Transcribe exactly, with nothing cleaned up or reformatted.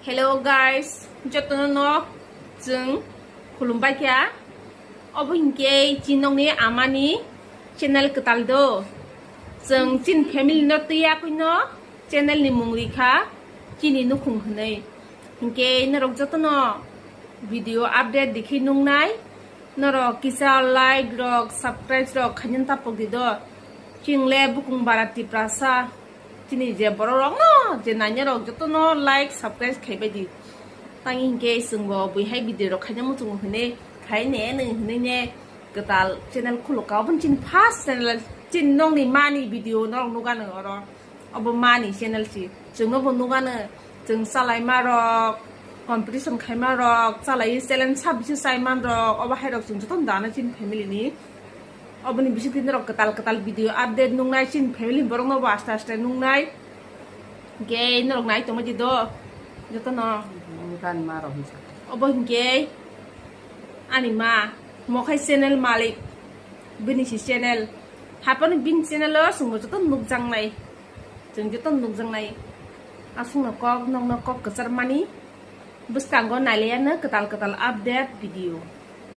Hello guys, jotono no chwng khulumbai kha. Obo hinkhe chinokni amani channel kwtal do. Chwng chin family no twiya kuino channel ni mung rikha chini nukhung hwnwi. Hinkhe norok jotono video update dikhi nungnai. Norok kisa like rok, subscribe rok khaina tapok di do. Chwng le bukung bara Tiprasa. Chini je borok rok no, je naina rok joto no like, subscribe khai bai di. Tang hinkhe chwng bo bui hai video rok khaina muchungo hwnwi khai ne nw hwnwi ne kwtal channel khuluk ka. Obo chini first channel, chini nokni mani video norok nukha nw oro. Obo mani channel si. Chwng no bo nukha nw, chwng chalaima rok, competition khaima rok, chalai challenge sa bisi chaiman rok, obo hai rok chwng joto no dana chini family ni. Oboni bisingtwi norok kwtal kwtal video update nungnai, chini family borok no bo aste aste nungnai. Hinkhe norok nai tongma di do joto no. Nang gan ma rok hinsa. Obo hinkhe ani ma, Mokhai channel malik, bini si channel. Hapani bini channel o chwng bo joto nukjaknai. Chwng joto nukjaknai. Aswkno kok, nokno kok kwchar mani. Bwskango nailaiya no kwtal kwtal update video.